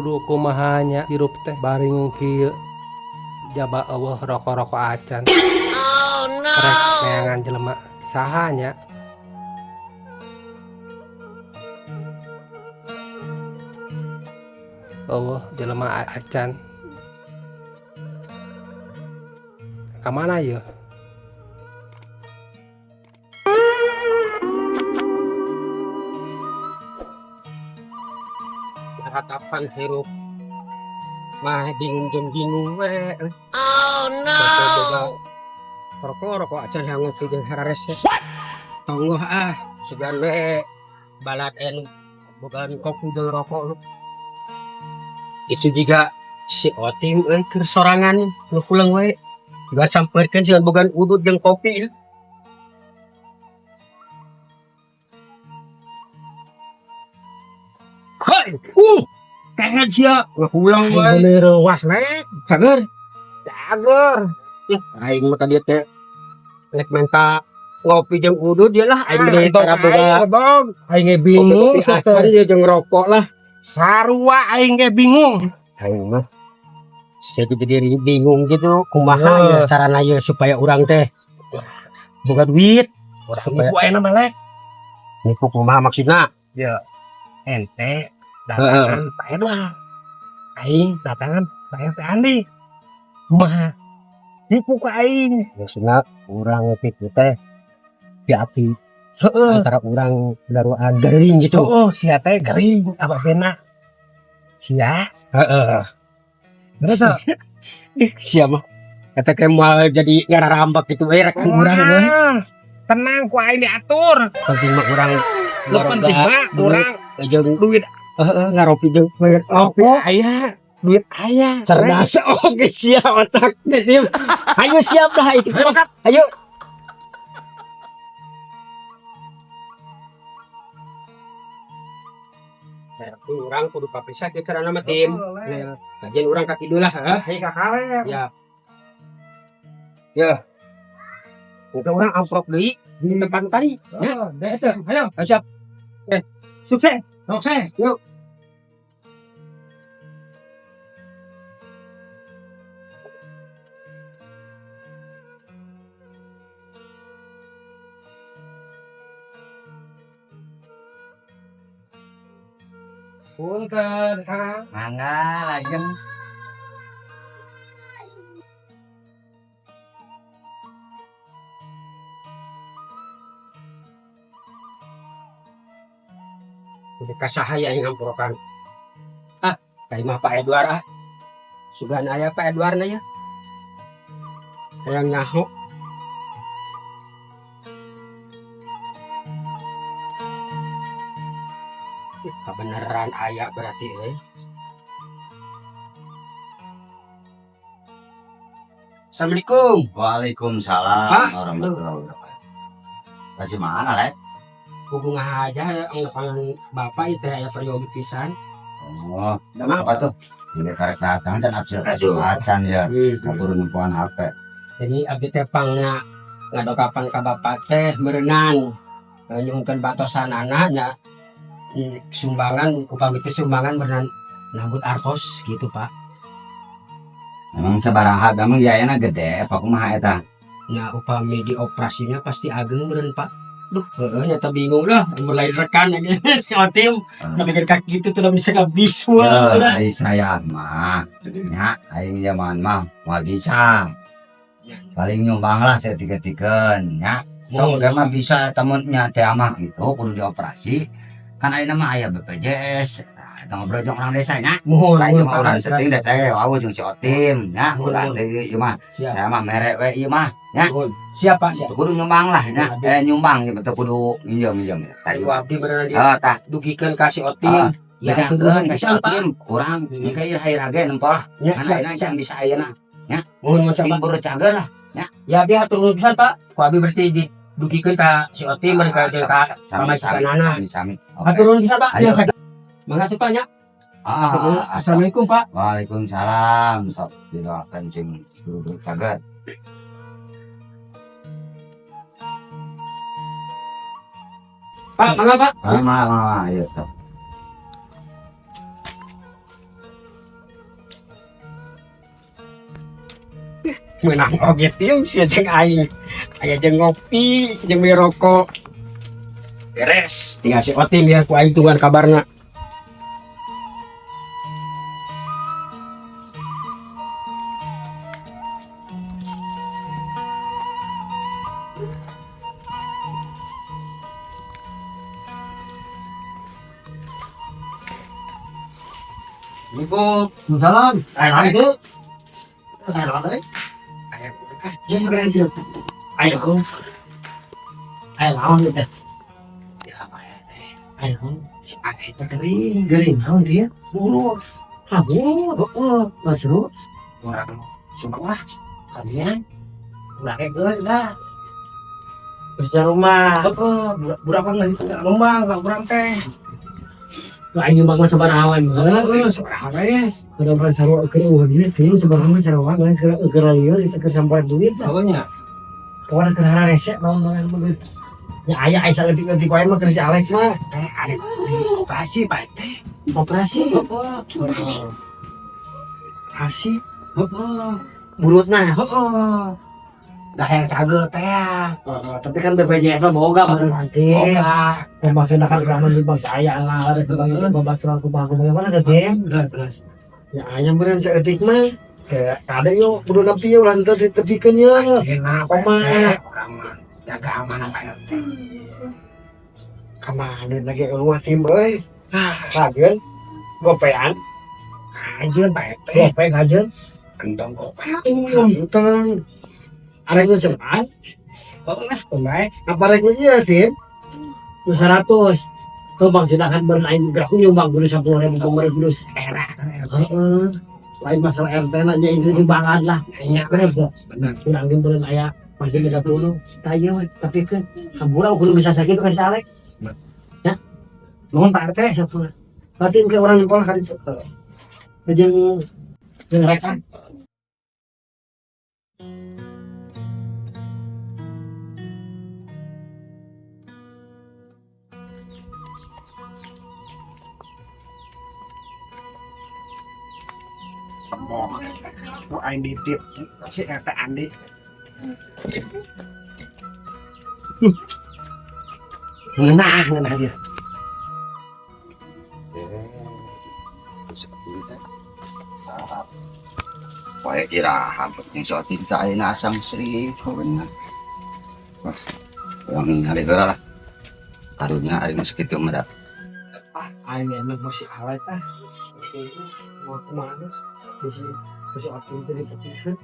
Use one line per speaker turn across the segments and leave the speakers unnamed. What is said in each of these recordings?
Kudu kumaha nya hirup teh baringung kieu jaba eueuh roko-roko acan.
Oh no.
Rek neangan jelema saha nya? Eueuh jelema acan. Ka mana yeuh?
Harapan hirup mah bingung jeung bingung we.
Oh no.
Rokok rokok acan hayang ngopi jeung hararese. Tonggoh ah, sugan we balad anu bogaan kopi jeung rokok. Itu juga si Otim euy keur sorangan nu pulang we. Juga sampeurkeun sigan bogaan udud jeung kopi. Hei, kaget sia, ngapulang we.
Bener was lek.
Cager.
Cager.
Ya, aing mah tadi teh rek minta ngopi jeung udud dia lah, aing mah tara boga
Bang, aing ge bingung
kopi acan dia jeung rokok lah.
Sarua aing ge bingung.
Aing mah saya jadi bingung gitu, kumaha ya carana ye supaya urang teh boga duit.
Urang
Supaya
nipu ayeuna mah lek.
Nipu kumaha maksudna?
Ya, ente datangan Pak Edward. Aing datangan Pak RT Andi. Kumaha? Nipu ka aing.
Maksudna urang kitu teh diapi antara urang daruan gering gitu.
Heeh, sia teh gering apa bena. Sia.
Heeh.
Bener teu?
Sia mah kata kayak mau jadi ngararambak gitu we rekan urang we.
Tenang ku aing diatur.
Penting mah urang
Nu penting mah urang
jeung
duit
heeh ngaropi jeung
ngopi aya, duit aya.
Cerdas oke siap otak Tim. Ayo siap lah itu. Ayo. Urang kudu papisah ke carana mah Tim. Kajian urang kaki dulu lah, heh.
Hei kakak.
Ya. Ya. Engke urang amplop deui di tempat tadi.
Ya, ayo.
Ayo siap. Sukses.
Sukses.
Yuk.
Punten, Kang.
Mangga lajeng.
Udah kasahaya yang ngampurokan. Ah, kayak mah Pak Edward ah. Sugan aya Pak Edward na ya. Hayang nyaho. Kebenaran aya berarti euy. Assalamualaikum.
Waalaikumsalam
Pak.
warahmatullahi wabarakatuh. Kasih mana, Lek?
Hubungan aja yang bapak itu aya peryogi pisan.
Oh, apa tuh? Ini karek datang dan absen acan ya. Kaburu nempoan HP.
Jadi abdi teh pangna ngadokapan ka bapak teh meureunan nyungkeun batosanana nya sumbangan upami teh sumbangan meureunan nambut artos gitu Pak.
Emang sabaraha memang biayana gede apa kumaha eta?
Nya upami dioperasinya pasti ageng meureun Pak. Duh, heeh nyata bingung lah, mulai rekan aja si Otim, tapi kaki itu tuh bisa nggak visual
Ya,
udah.
ari saya mah nya aing zaman mah moal bisa. Paling nyumbang lah saya tiga-tigen nya. Sok ge mah bisa temennya teh mah gitu kudu dioperasi. Kan ayeuna mah aya BPJS. Nah, eta ngobrol jeung orang desa nya.
Mohon,
Lain
mohon
mah urang
Pak.
penting da saya wawuh jeung si Otim nya.
Mohon,
Ulah
mohon.
deui ieu mah.
Siap.
Saya mah mere we ieu mah nya.
Mohon. Siap Pak, siap.
Teu kudu nyumbang lah nya. Nyumbang ieu mah teu kudu minjem-minjem. Tah ieu.
Ku abdi beneran dia
Ah, tah.
dugikeun ka si Otim.
Ah,
Ya,
bedakeun ka si
pisan, Pak.
Otim kurang engke ira-ira ge nempo lah.
Ya,
Kan
siap,
ayeuna
siap.
can bisa ayeuna.
Mohon, mohon siap,
Sing
Pak.
buru cager lah.
Ya, abdi hatur nuhun pisan, Pak. Ku abdi berarti didugikeun ka si Otim mereka jeung ka pamajikanana.
Sami-sami. Oke.
Hatur nuhun pisan, Pak.
Ayo.
Ya, mangga tuh Pak nya.
Ah,
Assalamualaikum, Pak.
Waalaikumsalam. Sok didoakeun sing buru cager.
Pak, mangga Pak.
Ah, mangga, mangga, ayo sok.
Menang oge tim sia jeung aing. Aya jeung ngopi, jeung beli rokok. Beres, tinggal si Otim ya ku aing tungguan kabarna.
Assalamualaikum. Salam. Ayo itu. Ayo ayo. Ayo. Ayo. Ayo lawan udah. Ayo. Si Ayo itu gering. Gering naon dia? Buruk. Ah, buruk. Heeh. Nah, terus orang semua kalian udah kayak geus dah.
Terus rumah.
Heeh, budak mah geus ngomong ka urang teh.
Aing nyumbang mah sabaraha wae.
Heeh, sabaraha we.
Mudah-mudahan sarua keur eueuh duit, teuing sabaraha mah sarua wae keur keur lieur itu keur samporan duit lah.
Heeh nya.
Pokona keur hararese naon naon mah duit. Ya aya aya saeutik-eutik wae mah keur si Alex mah.
Teh ari operasi Pak teh.
Operasi.
Heeh.
Operasi
Heeh.
burutna.
Heeh. Dah yang cageur teh.
Heeh, tapi kan BPJS mah boga baru nanti.
Boga.
Maksudnya kan urang mah bangsa aya lah dan sebagainya babaturan kumaha kumaha mana teh Tim?
Bener bener.
Ya aya meureun saeutik mah. Kayak kade yo kudu nepi ulah henteu ditepikeun ye.
Pastina Pak
Kumaha?
RT, urang mah jaga amanah Pak RT.
Kamana duit lagi eueuh tim euy.
Nah,
Kajeun gopean,
kajeun Pak RT.
gope kajeun.
Entong gope.
Entong. Arek nu cepat,
Heeh lah, pemain.
apa rek nu ieu tim? Nu 100. Tuh bang silakan bermain gerak nyumbang kudu 10.000 bang kudu.
Era kan RT.
Heeh. Lain masalah RT na nya ini dibangan lah.
Nya
Bener tuh.
bener.
Kurang ge beureun aya pasti beda tulung. Tah ieu we, tapi ke hampura kudu bisa sakit ka si Alek. Ya.
Nuhun Pak RT.
Sapura. Berarti ke orang nyekolah kan itu. Jeung jeung rekan.
Ku aing ditip si RT Andi. Ngeunah, ngeunah dia.
Poe iraha penting soal tinta ayeuna asam sri bener. Wah, urang ningali heula lah. Karunya ayeuna sakitu mah da.
Ah, aing emang masih Alek ah. Mau kemana? Di si Otim teh ditepikeun.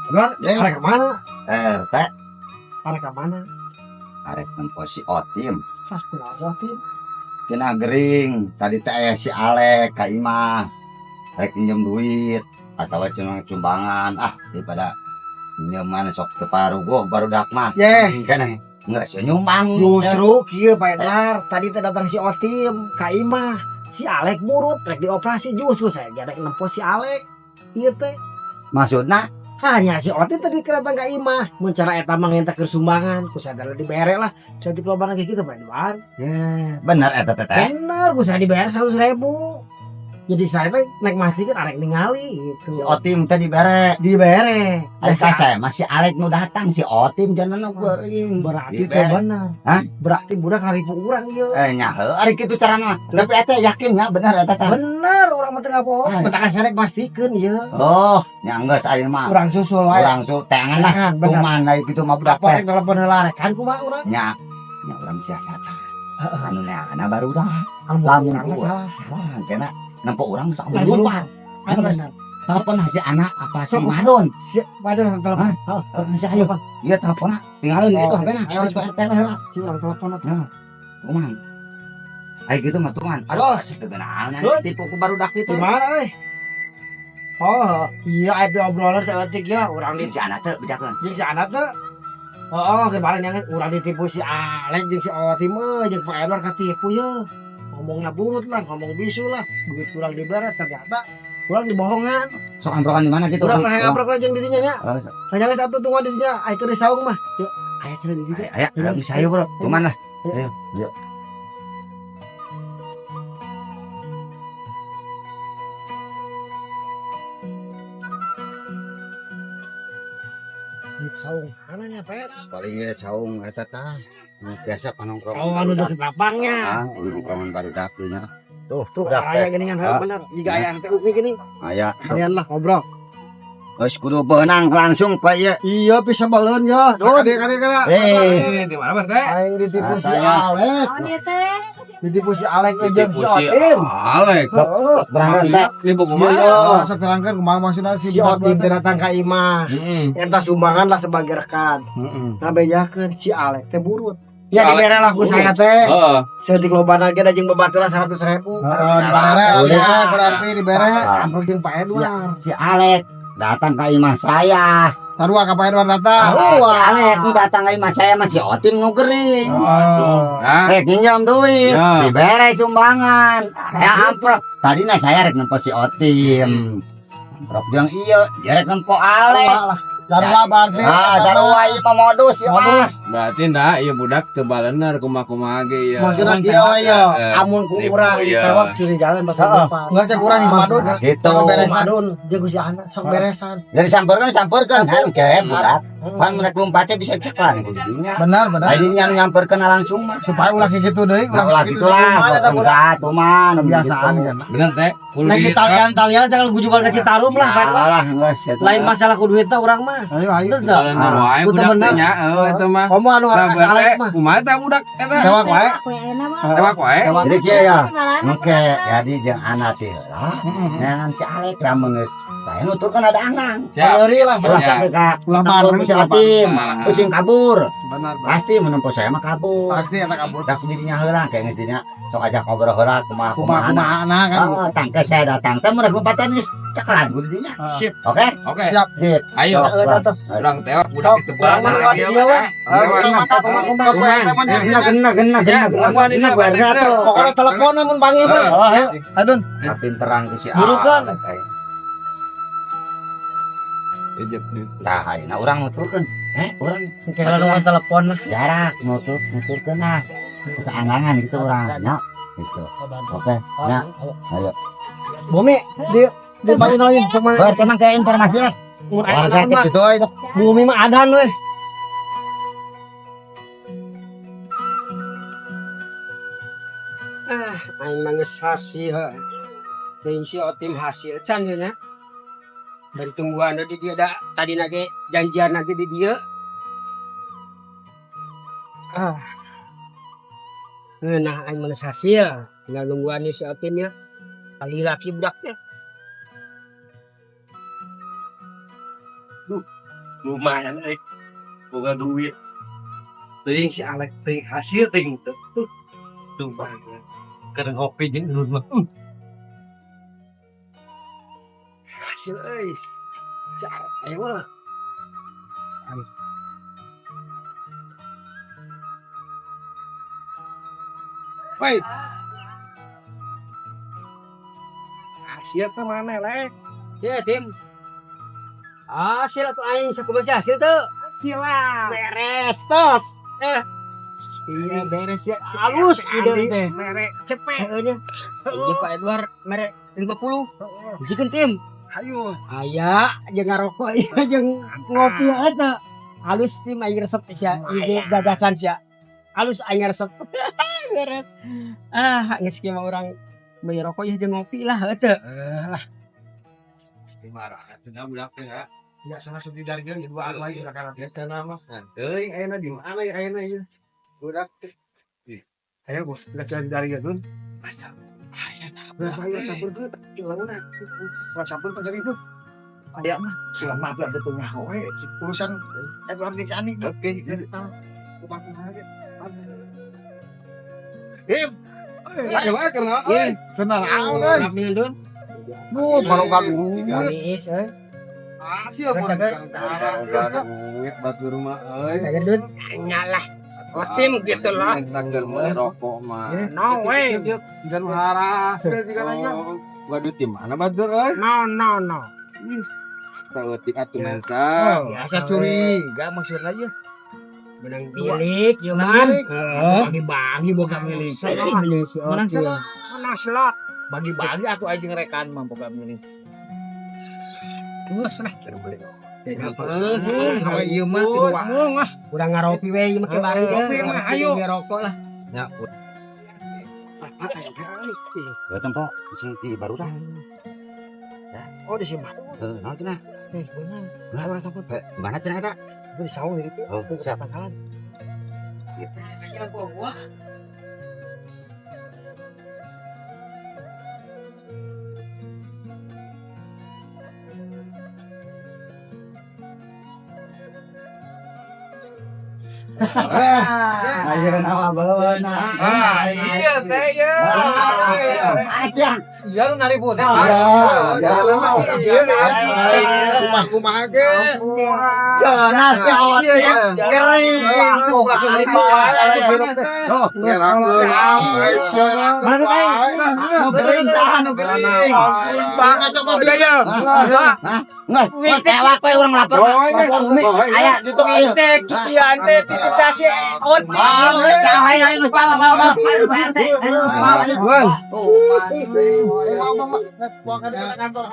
Bener,
Arek ke mana?
RT
Arek ke mana?
arek nempo si Otim.
Hah, kunaon si Otim?
Cenah gering, tadi teh aya si Alek ka imah. Rek minjem duit atau cenah sumbangan ah daripada minjeman sok teu paruguh barudak mah.
Yeh,
Kan enggak sih nyumbang.
justru kieu Pak Edar, tadi teh datang si Otim ka imah. Si Alek burut rek dioperasi justru saya rek nempo si Alek. Ieu teh
Maksudna
hanya si Otim tadi datang ka imah mun cara eta mah ngenta keur sumbangan ku sadar dibere lah. Saya di kayak gitu Pak Edward.
bener eta teh teh.
Bener, ku saya dibayar 100.000. Jadi saya teh naik mastikeun arek ningali
Si
gitu.
Otim teh dibere.
Dibere.
Ari saya masih Alek nu datang si Otim jangan nu geuring.
Berarti teh bener.
Hah?
Berarti budak ngaripu urang ieu.
Eh nya heuh ari kitu carana. Tapi eta yakin nya bener eta teh.
Bener, urang mah teu ngabohong.
Ah.
Mentakan saya rek mastikeun ieu.
Oh, nya geus ayeuna mah.
Urang susul wae.
Urang su teangan lah.
Teangan, bener.
Kuman ai kitu mah budak
Apa
teh.
rek telepon heula rekan kumaha urang?
Nya nya urang siasatan. Anu neanganna barudak.
Lamun
Lamun
urang mah
gua.
salah.
Salah kena nempo urang sok
Langsung
lupa.
Anu
Geus.
bener.
Telepon si anak apa si
Sok.
Madun.
Si Madun langsung telepon.
Hah? Heeh, si ayo. Ieu telepon ah. Tinggalin
Oh,
gitu HP-na.
ayo.
Geus Pak RT heula.
Si urang telepon atuh.
Nah, kumaha? Ai kitu mah tuman. Aduh, sakegeunaan tipu ku barudak kitu.
Gimana euy? Oh, iya aya teh obrolan saeutik ya urang di
Si anak teh bejakeun.
jeung si anak teh. Oh, kemarin yang urang ditipu si Alek jeung si Otim euy jeung Pak Edward katipu ye. Ngomongnya burut lah, ngomong bisu lah, duit kurang dibere ternyata kurang dibohongan.
Sok ambrokan di mana gitu?
Urang hayang ambrok jeung dirinya nya.
Oh,
Hayang satu tungguan dirinya, aya keur di saung mah. Yuk, aya cenah di dinya.
Aya, aya bisa ayo, Bro. Cuman lah. Ayo, yuk.
Saung ananya Pak.
Paling ge saung eta tah. Nu biasa panongkrong.
Oh, anu deket lapangnya.
Ah, nongkrongan barudak tuh nya.
Tuh, tuh
Udah,
aya geuningan heuh
Ah.
bener. Jiga aya teh umi gini.
Aya.
Kalian lah ngobrol.
Geus kudu beunang langsung Pak ya.
Iya, bisa baleun ya. Duh,
Kade kade kade.
Eh,
Di mana Pak teh?
aing ditipu si
Rasanya.
Alek.
Naon ieu teh?
Ditipu si Alek jeung si
Ditipu si
Otim.
Alek.
Heeh.
berangkat teh.
Ini buku mana?
Iya.
Masa terangkan kumaha maksudna si
Si Otim teh datang ka imah.
Heeh.
Eta sumbangan lah sebagai rekan.
Heeh.
Ngabejakeun si Alek teh burut. Ya
Si Alek
dibere lah ku
burut.
saya teh.
Heeh.
Sedik lobana ge da jeung babaturan 100.000.
Heeh, dibere, dibere berarti dibere.
Amprok jeung Pak Edward.
Si Alek datang ke imah saya.
Sarua ka Pak Edward datang.
Ah, si Alek nu datang ke imah saya masih Otim nu gering.
Aduh.
Nah,
Rek nginjem duit,
Ya.
dibere sumbangan. Saya amprok. Tadinya saya rek nempo si Otim. Amprok jeung ieu, dia rek nempo Alek.
Lah, sarua berarti.
Ah, sarua ieu mah modus ieu mah.
berarti ndak ieu budak teu balener kumaha-kumaha ge ya.
Maksudna
kieu we ya.
Amun ku
Nipu,
urang
iya.
ditewak curigaan pasal
Heeh.
depan.
Enggak saya kurang si Padun.
Gitu.
Sok beresan.
Madun jeung ku si anak sok beresan.
Jadi sampeurkeun sampeurkeun kan ke budak. Pan mereka lompatnya bisa ceklan kuncinya.
Benar, benar.
Nah, ini yang nyamperkeun langsung mah.
Supaya ulah kayak gitu deui,
Nah, ulah gitulah, enggak tuh mah
Kebiasaan kan.
Bener teh. Kudu
Lagi
di-
talian-talian jangan gujuban ke Citarum lah Pak Edward.
Lah, geus eta.
Lain masalah ku duitna urang mah.
Ayo ayo.
Bener teu?
Balener wae
Kudu
budak
bener.
teh nya, heuh eta mah.
Komo anu
Nah,
ngarasa Alek
berarti
mah.
kumaha teh budak eta?
Tewak wae.
Kue ayeuna mah.
Tewak wae.
Tewak.
Jadi kieu ya.
Marana
Oke, jadi jeung anak teh lah.
Heeh.
Jangan si Alek lamun geus saya nuturkeun ada angang.
Siap.
Nyeri lah.
Ulah
Ya.
sampai ka
Ulah
nempo
marah,
si Otim,
Malah.
pusing kabur.
Benar, benar.
Pasti menempo saya mah kabur.
Pasti eta kabur.
Dah ku dirinya heula kayak geus dirinya sok ajak ngobrol heula kumaha
Kumaha
kumaha.
kumaha kan.
Oh, tangke saya datang teh mun lompatan geus ceklan ku dirinya.
Sip.
Oke?
Oke.
Siap.
Sip.
Ayo.
Sok,
Heeh, tuh.
Urang tewak budak
Sok,
itu
urang mah
balener
lewat
ieu
dieu
mah.
we.
Tewak.
Gena gena gena
Ya,
gena.
lakukan ini,
Gena
Pak
gua
Tisna.
tuh.
Pokoknya telepon mun panggil mah.
Heeh.
Adun.
Kapinteran ku si
Burukan.
Alek. eh. Tah, ayeuna urang nuturkeun. Urang
Kayak nomor telepon lah.
jarak nuturkeun lah. Keanggangan gitu urang. Nya. Gitu. Oke. Nah, ayo.
Bumi di panggil lagi sama
Ber, emang kayak informasi lah.
mun aya
Warga
naon mah.
gitu itu.
Bumi mah adan weh.
Ah, aing mah geus hasil. Teuing si Otim hasil can ye nya. Bari tungguan di dia da tadi nage janjian nage di dieu. Ah. Nah, aing mah geus hasil. Tinggal nungguan si Otim ya. Kali laki budak teh.
Lumayan eh boga duit teuing si Alek teuing hasil teuing teu. Lumayan keur ngopi jeung dulur mah. Hasil euy si Alek ayo mah.
Woi,
Hasil teh mana lek?
Ya, Tim. Hasil atuh aing sakumaha sih hasil teu?
Hasil lah.
Beres tos. Eh. Iya beres ya. Halus ide teh.
Mere cepet.
Heeh nya. Ieu Pak Edward mere 50. Jikeun Tim.
Hayu.
Aya jeung ngarokok ieu jeung ngopi eta. Halus tim aing resep sia ide gagasan sia. Halus aing resep. Beres. Ah, geus kieu mah urang beli rokok ieu jeung ngopi lah heuh
Lah
Marah cenah budak teh ya.
enggak salah sedih dari dia dua lagi udah
Biasa nama. Teuing ayeuna di mana ya ayeuna ieu? Budak teh.
Ayo bos, kita cari dari dia dulu. Masa? Ayo, ayo campur ke, gimana? Campur ke dari itu.
aya mah
Selama apa betul nyaho, eh,
urusan Edward jeung Ani.
Oke,
Im,
Ayo wae keur naon euy.
kenal naon euy.
Rapi dun.
Nu baroga duit.
Gamis euy.
Hasil mun.
Baroga duit batur mah euy.
Kagak dun. Nyalah. Otim gitu lah.
Tentang keur meuli rokok mah.
No way.
Dan hasil juga nanya.
Oh, Waduh di mana batur euy?
No no no.
Saeutik atuh menta.
Asa curiga maksudna ieu.
Menang milik ieu man. Heeh.
Bagi-bagi boga milik.
Menang
Menang slot.
Menang slot.
Bagi-bagi aku aja ngerekan mah boga milik. Geus lah. Heeh, ieu mah tilu
Mung ah. Urang ngaropi we ieu mah ke bari.
Ngopi mah, ayo.
Ngerokok lah.
Ya. Ya tempo di baru dah.
Oh, di sini.
Heuh, naon cenah?
Eh, beunang.
Mana Mana cenah eta?
Di saung gitu.
Oh, siap.
Pangkalan.
Ayo nama beunang.
Ah, iya teh ya.
Aja.
Iya lu narik putih.
Ya,
Iya, kumaha-kumaha ge.
Jangan si
Iya, iya.
Kering. Oh,
Mana teh?
nu gering tahan nu gering.
Bang cokot
Udah ya.
Hah? Nggak, nggak tewak we urang lapar. Aya gitu ayo.
Kitian teh tititasi oti.
Ah, ayo ayo bawa bawa bawa. Ayo, bawa, bawa.
Kantor.